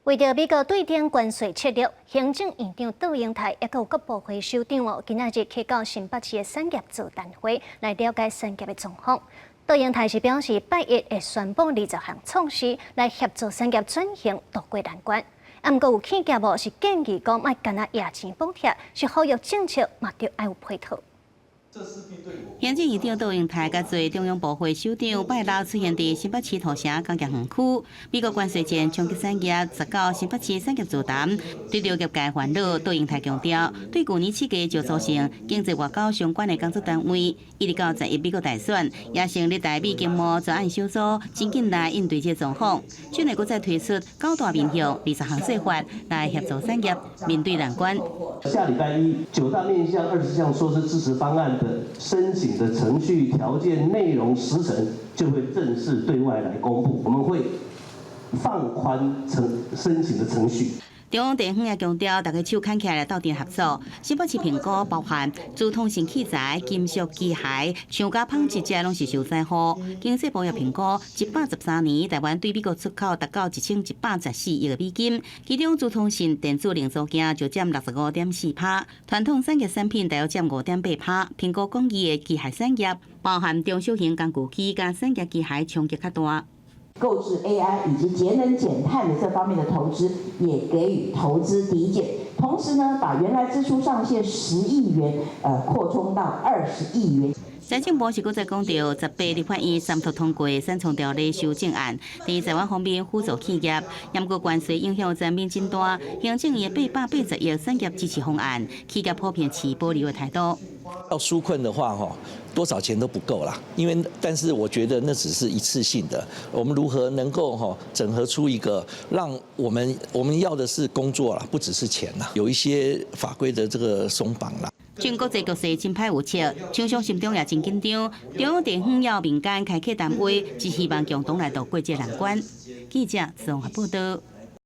為著美國對頂關稅策略，行政院長卓榮泰以及國部會首長哦，今仔日去到新北市的產業座談會來了解產業的狀況。卓榮泰是表示，拜一會宣布20項措施來協助產業轉型渡過難關。啊，毋過有企業哦是建議講，莫干焦掖錢補貼，是呼籲政策嘛著愛有配套。行政院長卓榮泰佮做中央部會首長拜六出現佇新北市土城工業園區，美國關稅戰衝擊產業，19新北市產業座談，對著業界煩惱，卓榮泰強調，對舊年七月就組成經濟外交相關的工作單位，一直到11美國大選，也成立台美經貿專案小組，真緊來應對這個狀況。去年閣再推出九大面向20項做法來協助產業面對難關。下禮拜一，九大面向20項措施支持方案的申請的程序、條件、內容、時程就會正式對外來公布。我們會放寬程申請的程序。中央地方也強調，大家手牽起來鬥陣合作。新北市評估包含資通訊器材、金屬機械、橡膠紡織，這攏是受災戶。經濟部也評估，113年台灣對美國出口達到1114億美金，其中資通訊電子零組件就佔65.4%，傳統產業產品大約佔5.8%。評估廣義的機械產業，包含中小型工具機佮產業機械衝擊較大。購置 AI 以及節能減碳的這方面的投資，也給予投資抵減。同時呢，把原來支出上限10億元，擴充到20億元。財政部是閣再講著，18立法院三讀通過產創條例修正案，佇台灣方面輔助企業，毋過關稅影響層面真大，行政院880億產業支持方案，企業普遍持保留的態度。要紓困的話，哈，多少錢都不夠啦。因為，但是我覺得那只是一次性的。我們如何能夠哈整合出一個，讓我們要的是工作啦，不只是錢啦。有一些法規的這個鬆綁啦。中國際局勢真歹預測，廠商心中也真緊張。中央地方與民間開啟談話，只希望共同來渡過這難關。記者綜合報道。